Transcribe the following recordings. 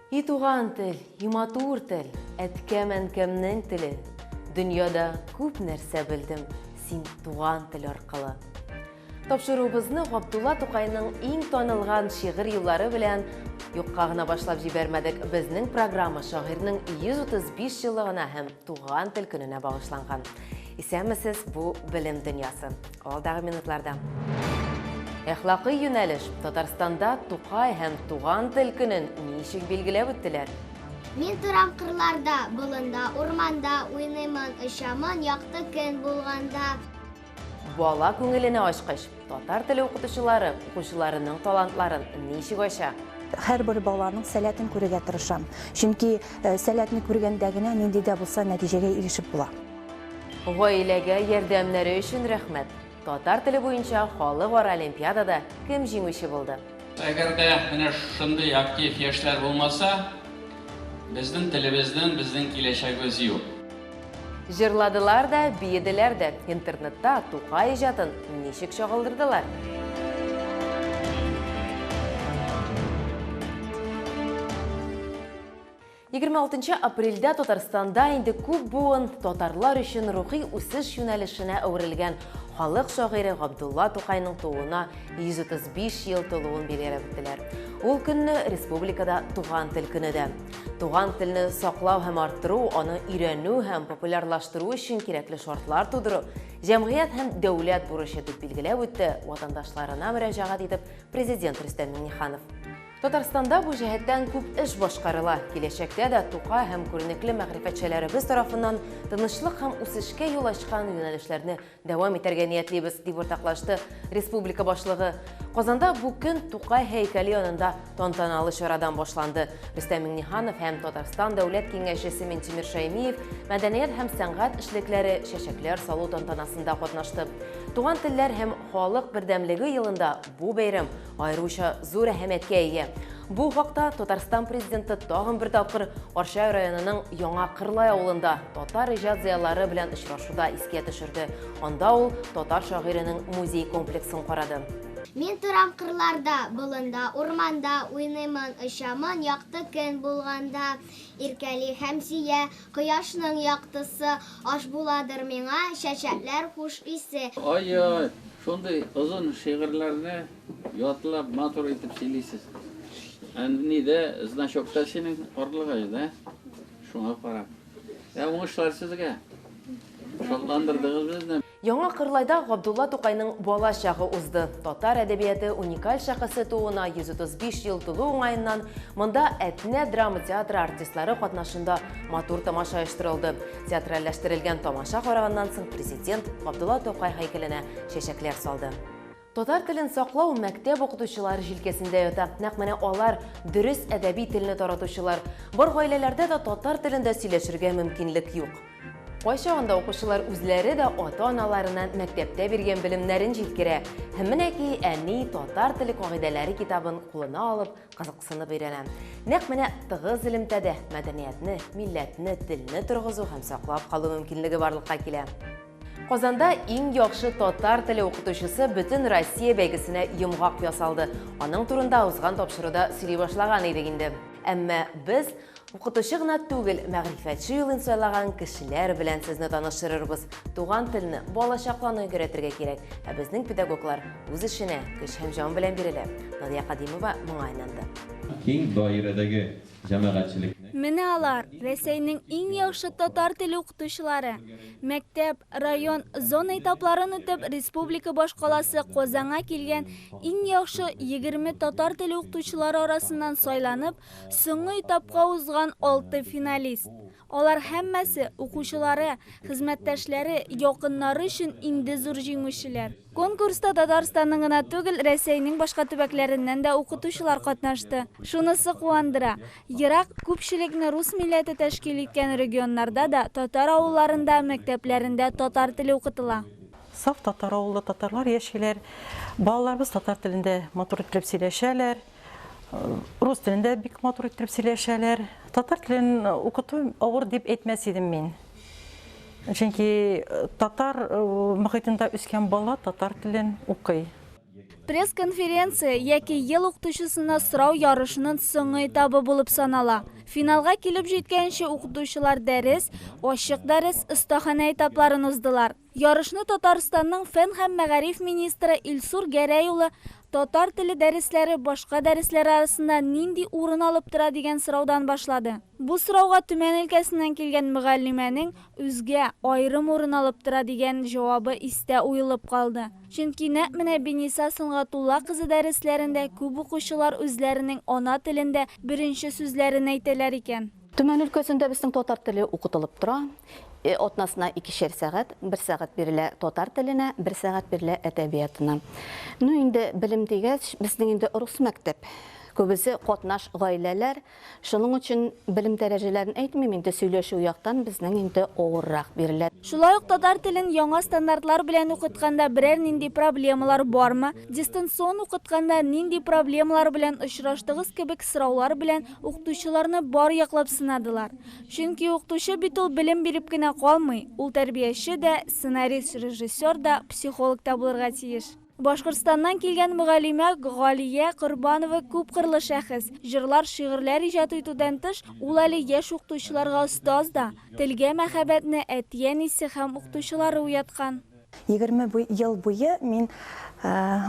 И туган тел, и матур тел, әткәм-әнкәмнең теле. Дөньяда күп нәрсә белдем син туган тел аркылы. Тапшыруыбызны Габдулла Тукайның иң танылган шигырь юллары белән юкка гына башлап җибәрмәдек. Безнең программа шагыйрьнең 135 еллыгына һәм туган тел көненә багышланган. Исәнмесез, бу Белем дөньясы. Алдагы минутларда. Әхлакый юнәлеш. Татарстанда Тукай һәм туган тел көнен ничек билгеләп үттеләр? Мин торам кырларда, болында, урманда, уйныймын, очамын, якты көн булганда. Бала күңеленә ачкыч. Татар теле укытучылары укучыларының талантларын ничек ача? Һәрбер баланың сәләтен күрергә тырышам. Чөнки сәләтне күргәндә генә нинди дә булса нәтиҗәгә ирешеп була. Гаиләгә ярдәмнәре өчен рәхмәт. Татар теле буенча халыкара олимпиадада кем җиңүче булды? Әгәр дә менә шушындый актив яшьләр булмаса, безнең телебезнең, безнең киләчәгебез юк. Җырладылар да, биеделәр дә. Интернетта Тукай иҗатын ничек чагылдырдылар? 26 апрельдә Татарстанда инде күп буын татарлар өчен рухи үсеш юнәлешенә әверелгән халык шагыйре Габдулла Тукайның тууына 135 ел тулуын билгеләп үттеләр. Ул көнне республикада Туган тел көне дә. Туган телне саклау һәм арттыру, аны өйрәнү һәм популярлаштыру өчен кирәкле шартлар тудыру, җәмгыять һәм дәүләт бурычы, дип билгеләп үтте ватандашларына мөрәҗәгать итеп Президент Рөстәм Миңнеханов. Татарстанда бу җәһәттән күп эш башкарыла. Киләчәктә дә Тукай һәм күренекле мәгърифәтчеләребез тарафыннан тынычлык һәм үсешкә юл ачкан юнәлешләрне дәвам итәргә ниятлибез, дип уртаклашты республика башлыгы. Казанда бу көн Тукай һәйкәле янында тантаналы чарадан башланды. Рөстәм Миңнеханов һәм Татарстан Дәүләт Киңәшчесе Минтимер Шәймиев мәдәният һәм сәнгать эшлекләре чәчәкләр салу тантанасында катнашты. Туган телләр һәм халык бердәмлеге елында бу бәйрәм аеруча зур әһәмияткә ия. Бу хакта Татарстан Президенты тагын бер тапкыр Арча районының Яңа Кырлай авылында татар иҗат зыялары белән очрашуда искә төшерде. Анда ул татар шагыйренең музей комплексын карады. Мин торам кырларда, болында, урманда, уйныймын, очамын, якты көн булганда. Иркәли һәм сөя кояшның яктысы, аш буладыр миңа чәчәкләр хуш исе. Ай-яй, шундый озын шигырьләрне Ятлап, матур итеп сөйлисез. Ә нидә, значокта синең карлыгач, да? Шуңа карап. Ә уңышлар сезгә. Шатландырдыгыз безне. Яңа Кырлайда Габдулла Тукайның бала чагы узды. Татар әдәбияты уникаль шәхесе тууына 135 ел тулу уңаеннан монда Әтнә драма театры артистлары катнашында матур тамаша оештырылды. Театральләштерелгән тамаша караганнан соң президент Габдулла Тукай һәйкәленә чәчәкләр салды. Татар телен саклау мәктәп укытучылары җилкәсендә ята. Нәкъ менә алар дөрес әдәби телне таратучылар. Бар гаиләләрдә дә татар телендә сөйләшергә мөмкинлек юк. Кайчагында укучылар үзләре дә ата-аналарына мәктәптә биргән белемнәрен җиткерә. Һәм менә ки, әни татар теле кагыйдәләре китабын кулына алып, кызыксынып өйрәнә. Нәкъ менә тыгыз элемтәдә мәдәниятне, милләтне, телне торгызу һәм саклап калу мөмкинлеге барлыкка килә. Казанда иң яхшы татар теле укытучысы бөтен Россия бәйгесенә йомгак ясалды. Аның турында узган тапшыруда сөйли башлаган идек инде. Әмма без укытучы гына түгел, мәгърифәтче юлын сайлаган кешеләр белән сезне таныштырырбыз. Туган телне балачактан ук өйрәтергә кирәк. Ә безнең педагоглар үз эшенә көч һәм җан белән бирелә. Надия Кадимова моңа инанды. Киң даирәдәге җәмәгатьчелекне. Менә алар, Рәсәйнең иң яхшы татар теле укытучылары. Мәктәп, район, зона этапларын үтеп, республика башкаласы Казанга килгән иң яхшы 20 татар теле укытучылары арасыннан сайланып, соңгы этапка узган алты финалист. Алар һәммәсе, укучылары, хезмәттәшләре, якыннары өчен инде зур җиңүчеләр. Конкурста Татарстанның гына түгел, Рәсәйнең башка төбәкләреннән дә укытучылар катнашты. Шунысы куандыра, ерак, күпчелекне рус милләте тәшкил иткән регионнарда да татар авылларында, мәктәпләрендә татар теле укытыла. Саф татар авылда татарлар яшиләр. Балаларыбыз татар телендә матур иттереп сөйләшәләр. Рус телендә бик матур иттереп сөйләшәләр. Татар телен укыту авыр дип әйтмәс идем мин. Чөнки татар мохитында үскән бала татар телен укый. Пресс-конференция яки ел укытучысына сорау ярышының соңгы этабы булып санала. Финалга килеп җиткәнче укытучылар дәрес, ачык дәрес, остаханә этапларын уздылар. Ярышны Татарстанның фән һәм мәгариф министры Илсур Гәрәй улы татар теле дәресләре башка дәресләр арасында нинди урын алып тора дигән сораудан башлады. Бу сорауга Төмән өлкәсеннән килгән мөгаллимәнең үзгә, аерым урын алып тора дигән җавабы истә уелып калды. Чөнки нәкъ менә Бениса Сөнгатулла кызы дәресләрендә күп укучылар үзләренең ана телендә беренче сүзләрен әйтәләр икән. Төмән өлкәсендә безнең татар теле укытылып тора. Атнасына икешәр сәгать, бер сәгать бирелә татар теленә, бер сәгать бирелә әдәбиятына. Ну инде белем дигәч, безнең инде рус мәктәп. Күбесе катнаш гаиләләр, Шуның өчен белем дәрәҗәләрен әйтмим инде, сөйләшү яктан безнең инде авыррак бирелә. Шулай ук татар телен яңа стандартлар белән укытканда берәр нинди проблемалар бармы, дистанцион укытканда нинди проблемалар белән очраштыгыз кебек сораулар белән укытучыларны бар яклап сынадылар. Чөнки укытучы бит ул белем биреп кенә калмый, ул тәрбияче дә, сценарист-режиссер да, психолог та булырга тиеш. Башкортстаннан килгән мөгаллимә Галия Корбанова күпкырлы шәхес. Җырлар, шигырьләр иҗат итүдән тыш, ул әле яшь укытучыларга остаз да. Телгә мәхәббәтне әти-әнисе һәм укытучылары уяткан. 20 ел буе мин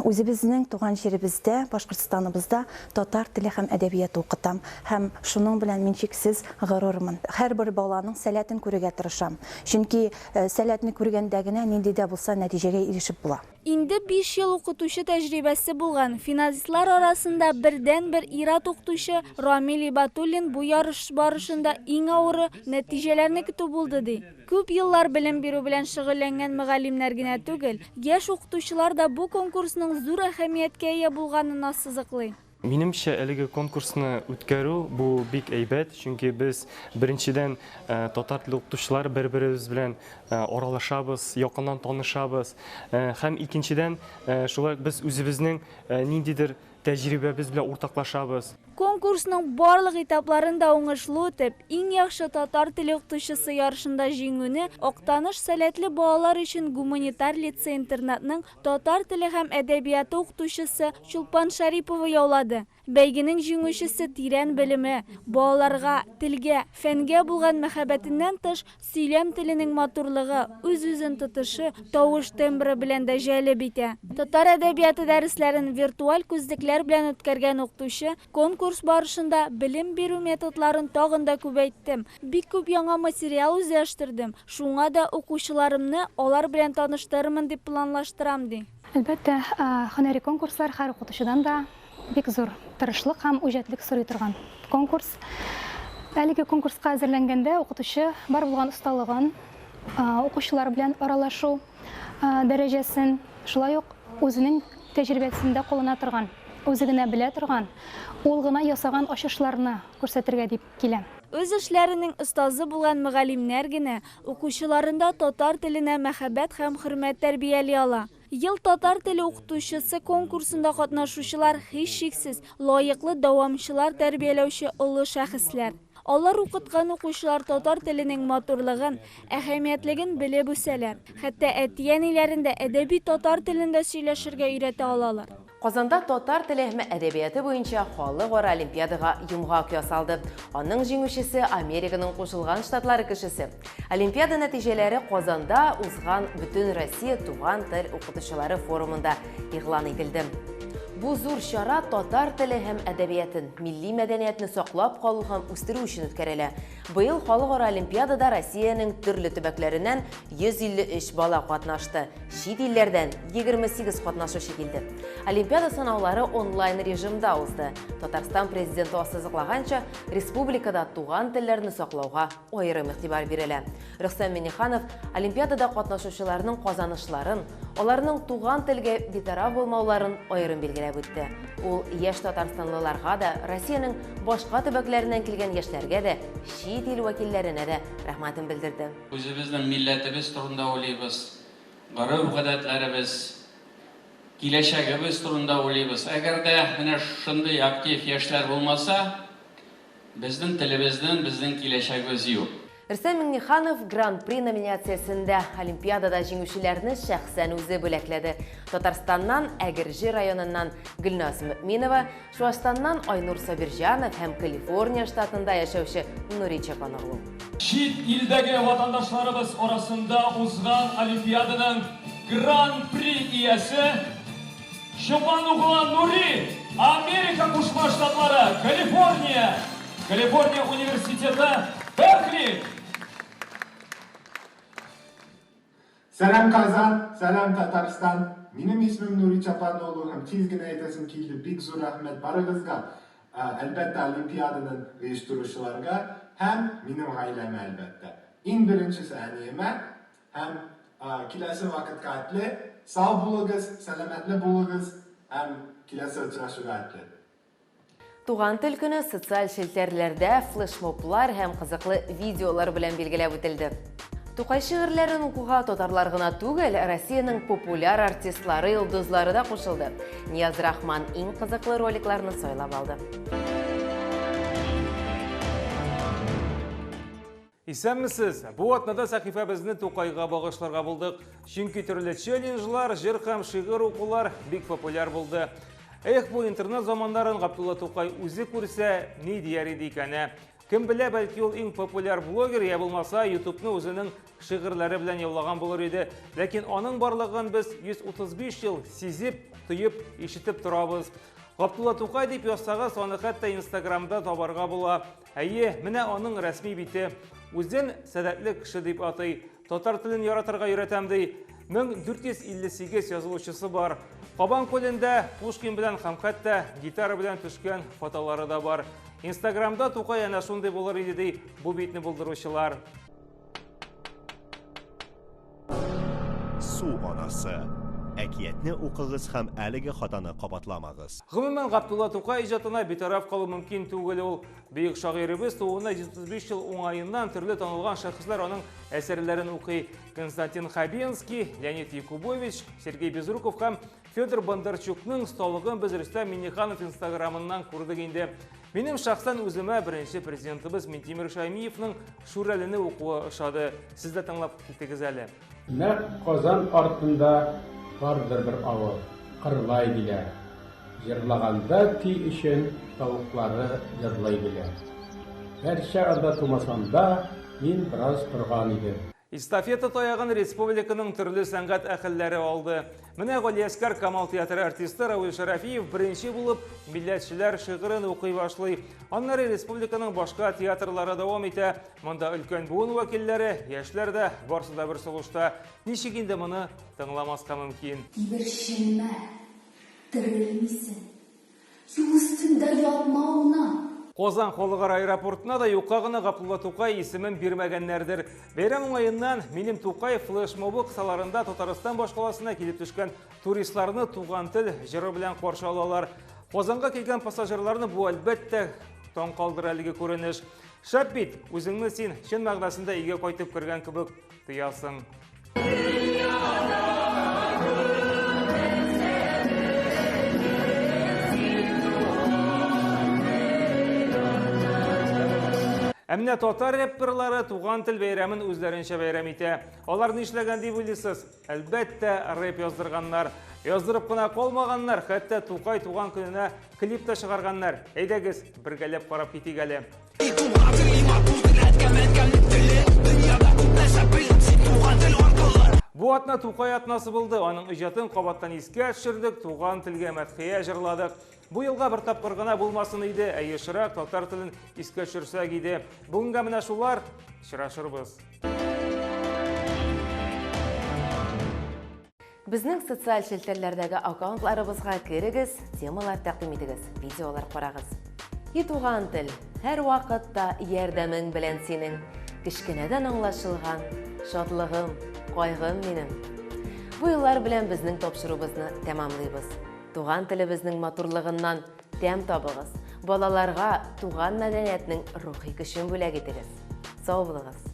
үзебезнең туган җиребездә, Башкортстаныбызда татар теле һәм әдәбияты укытам. Һәм шуның белән мин чиксез горур-мын. Һәрбер баланың сәләтен күрергә тырышам. Чөнки сәләтне күргәндә генә нинди дә булса нәтиҗәгә ирешеп була. Инде биш ел укытучы тәҗрибәсе булган, финалистлар арасында бердәнбер ир-ат укытучы Рамил Ибатуллин бу ярыш барышында иң авыры, нәтиҗәләрне көтү булды, ди. Күп еллар белем бирү белән шөгыльләнгән мөгаллимнәр генә түгел, яшь укытучылар да бу конкурсның зур әһәмияткә ия булганын ассызыклый. Минемчә, әлеге конкурсны үткәрү бу бик әйбәт, чөнки без, беренчедән, татар теле укытучылары бер-беребез белән аралашабыз, якыннан танышабыз. Һәм икенчедән, шулай ук без үзебезнең ниндидер тәҗрибәбез белән уртаклашабыз. Конкурсның барлык этапларын да уңышлы үтеп, Иң яхшы татар теле укытучысы ярышында җиңүне Актаныш сәләтле балалар өчен гуманитар лицей-интернатның Татар теле һәм әдәбияты укытучысы Чулпан Шәрипова яулады. Бәйгенең җиңүчесе тирән белеме, балаларга, телгә, фәнгә булган мәхәббәтеннән тыш, сөйләм теленең матурлыгы, үз-үзен тотышы, тавыш тембры белән дә җәлеп итә. Татар әдәбияты дәресләрен виртуаль күзлекләр белән үткәргән укытучы конкурс барышында белем бирү методларын тагын да күбәйттем, бик күп яңа материал үзләштердем, Шуңа да укучыларымны алар белән таныштырырмын дип планлаштырам, ди. Әлбәттә, һөнәри конкурслар һәр укытучыдан да бик зур тырышлык һәм үҗәтлек сорый торган конкурс. Әлеге конкурска әзерләнгәндә укытучы бар булган осталыгын, укучылар белән аралашу дәрәҗәсен, шулай ук үзенең тәҗрибәсендә куллана торган, үзе генә белә торган, ул гына ясаган ачышларны күрсәтергә дип килә. Үз эшләренең остазы булган мөгаллимнәр генә укучыларында татар теленә мәхәббәт һәм хөрмәт тәрбияли ала. Ел татар теле укытучысы конкурсында катнашучылар, һичшиксез, лаеклы дәвамчылар тәрбияләүче олы шәхесләр. Алар укыткан укучылар татар теленең матурлыгын, әһәмиятлеген белеп үсәләр, хәтта әти-әниләрен дә әдәби татар телендә сөйләшергә өйрәтә алалар. Казанда татар теле һәм әдәбияты буенча халыкара олимпиадага йомгак ясалды. Аның җиңүчесе Американың Кушылган Штатлары кешесе. Олимпиада нәтиҗәләре Казанда узган Бөтенроссия туган тел укытучылары форумында игълан ителде. Бу зур чара татар теле һәм әдәбиятын, милли мәдәниятне саклап калу һәм үстерү өчен үткәрелә. Быел халыкара олимпиадада Россиянең төрле төбәкләреннән 153 бала катнашты. Чит илләрдән 28 катнашучы килде. Олимпиада сынаулары онлайн режимда узды. Татарстан президенты ассызыклаганча, республикада туган телләрне саклауга аерым игътибар бирелә. Рөстәм Миңнеханов олимпиадада катнашучыларның казанышларын, аларның туган телгә битараф булмауларын аерым билгеләп үтте. Ул яшь татарстанлыларга да, Россиянең башка төбәкләреннән килгән яшьләргә дә, чит ил вәкилләренә дә рәхмәтен белдерде. Үзебезнең милләтебез турында уйлыйбыз, гореф-гадәтләребез, киләчәгебез турында уйлыйбыз. Әгәр дә менә шундый актив яшьләр булмаса, безнең телебезнең, безнең киләчәгебез юк. Рөстәм Миңнеханов Гран-при номинациясендә олимпиадада җиңүчеләрне шәхсән үзе бүләкләде. Татарстаннан Әгерҗе районыннан Гөлназ Мөминова, Чуашстаннан Айнур Сабирҗанов һәм Калифорния штатында яшәүче Нури Чапаноглу. Чит илдәге ватандашларыбыз арасында узган олимпиаданың Гран-при иясе Чопан углы Нури, Америка Кушма Штатлары, Калифорния, Калифорния университеты, Беркли. Сәлам Казан, сәлам Татарстан. Минем исемем Нури Чапаноğlu һәм тиз генә әйтәсем килде, бик зур рәхмәт барыгызга, әлбәттә, олимпиаданың оештыручыларга һәм минем гаиләмә, әлбәттә. Иң беренчесе әниемә һәм киләсе вакытка хәтле сау булыгыз, сәламәтле булыгыз һәм киләсе очрашуга хәтле. Туган тел көне социаль челтәрләрдә флешмоблар һәм кызыклы видеолар белән билгеләп үтелде. Тукай шигырьләрен укуга татарлар гына түгел, Россиянең популяр артистлары, йолдызлары да кушылды. Нияз Рахман иң кызыклы роликларны сайлап алды. Исәнмесез! Бу атнада сәхифәбезне Тукайга багышларга булдык. Чөнки төрле челленджлар, җыр һәм шигырь укулар бик популяр булды. Эх, бу интернет заманнарын Габдулла Тукай үзе күрсә, ни дияр иде икән, ә? Кем белә, бәлки ул иң популяр блогер, я булмаса, ютубны үзенең шигырьләре белән яулаган булыр иде. Ләкин аның барлыгын без 135 ел сизеп, тоеп, ишетеп торабыз. Габдулла Тукай дип язсагыз, аны хәтта Инстаграмда табарга була. Әйе, менә аның рәсми бите. Үзен сәләтле кеше дип атый. Татар телен яратырга өйрәтәм ди. 1458 язылучысы бар. Кабан күлендә Пушкин белән һәм хәтта гитара белән төшкән фотолары да бар. Инстаграмда Тукай әнә шундый булыр иде ди бу битне булдыручылар. Су анасы. Әкиятне укыгыз һәм әлеге хатаны кабатламагыз. Гомумән, Габдулла Тукай иҗатына битараф калу мөмкин түгел ул. Бөек шагыйребез тууына 135 ел уңаеннан төрле танылган шәхесләр аның әсәрләрен укый. Константин Хабенский, Леонид Якубович, Сергей Безруков һәм Федор Бондарчукның осталыгын без Рөстәм Миңнеханов инстаграмыннан күрдек инде. Минем шәхсән үземә беренче президентыбыз Минтимер Шаймиевның Шүрәлене укуы ошады. Сез дә тыңлап китегез әле. Нәкъ Казан артында бардыр бер авыл, Кырлай диләр. Җырлаганда көй өчен тавыклары җырлый диләр. Гәрчә анда тумасам да, мин бераз торган идем. Эстафета таягын республиканың төрле сәнгать әһелләре алды. Менә Галиәскар Камал театры артисты Равил Шәрәфиев беренче булып Милләтчеләр шигырен укый башлый. Аннары республиканың башка театрлары дәвам итә. Монда өлкән буын вәкилләре, яшьләр дә, барсы да бер сулышта. Ничек инде моны тыңламаска мөмкин? Тиберченмә, терелмисең. Юл өстендә ятма аунап. Казан халыкара аэропортына да юкка гына Габдулла Тукай исемен бирмәгәннәрдер. Бәйрәм уңаеннан Минем Тукай флешмобы кысаларында Татарстан башкаласына килеп төшкән туристларны Туган тел җыры белән каршы алалар. Казанга килгән пассажирларны бу әлбәттә таң калдыра әлеге күренеш. Шәп бит, үзеңне син чын мәгънәсендә өйгә кайтып кергән кебек тоясың. Ә менә татар рэперлары туган тел бәйрәмен үзләренчә бәйрәм итә. Алар нишләгән дип уйлыйсыз? Әлбәттә, рэп яздырганнар. Яздырып кына калмаганнар, хәтта Тукай туган көненә клип та чыгарганнар. Әйдәгез, бергәләп карап китик әле. Бу атна Тукай атнасы булды. Аның иҗатын кабаттан искә төшердек, туган телгә мәдхия җырладык. Бу елга бер тапкыр гына булмасын иде, ә ешрак татар телен искә төшерсәк иде. Бүгенгә менә шулар. Очрашырбыз. Безнең социаль челтәрләрдәге аккаунтларыбызга керегез, темалар тәкъдим итегез, видеолар карагыз. И туган тел, һәрвакытта ярдәмең белән синең, кечкенәдән аңлашылган шатлыгым, кайгым минем. Бу юллар белән безнең тапшыруыбызны тәмамлыйбыз. Туган телебезнең матурлыгыннан тәм табыгыз, балаларга туган мәдәниятнең рухи көчен бүләк итегез. Сау булыгыз!